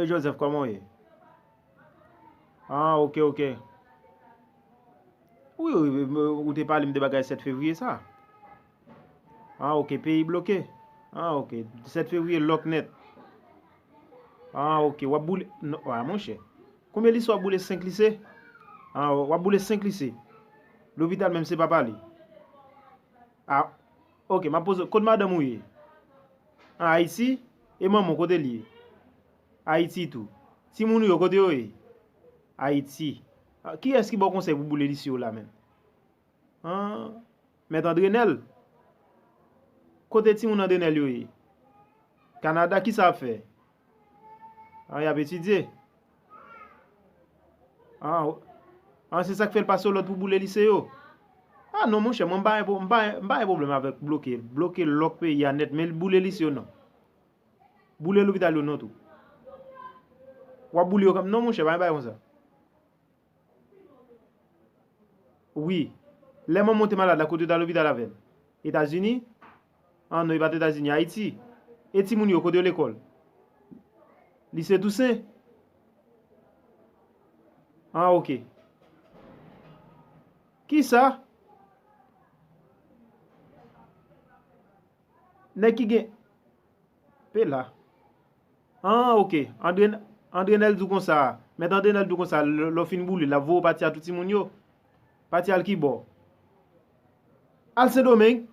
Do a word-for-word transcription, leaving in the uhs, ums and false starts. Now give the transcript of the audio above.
Joseph, kòman w ye? Ah, ok, ok. Wi, wi, wi, ou te pale m de bagay sèt fevriye sa. Ah, ok, peyi bloke. Ah, ok, sèt fevriye lòk nèt. Ah, ok, w ap boule, non, ah, monchè. Konbyen lise w ap boule? Senk lise? Ah, w ap boule senk lise. Lopital menm se pa pale. Ah, ok, m ap poze, kot madanm ou ye? An Ayiti? E manman w kote l ye? Ayiti tou. Timoun ou yo kote yo ye? Ayiti. Ah, kiyès ki ba w konsèy pou boule lise yo la menm? Ah, Mèt Andrenèl? Kote timoun Andrenèl yo ye? Kanada, kisa y ap fè? Ah, y ap etidye. Ah, o- ah, se sa k fè l pase yo lòd pou boule lise yo? Ah non, monchè, mwen m pa gen pwo- m pa gen- m pa gen pwoblèm avèk bloke, bloke lòk peyi a nèt, men boule lise yo non. Boule lopital yo non tou. W ap boule yo kanmenm. Non, monchè, pa gen bagay konsa. Wi. Lè manman w te malad la, kote w t al lopital avè l? Etazini? Ah non, e pa t Etazini, Ayiti. E timoun yo, kote yo lekòl? Lise Tousen? Ah, ok. Kisa? Nèg ki gen Pela. Ah, ok. Andre, Andrenèl di w konsa. Mèt Andrenèl di w konsa, lè lè w fin boule, l ap voye w pati a tout timoun yo. Pati al ki bò? Al Sendomeng.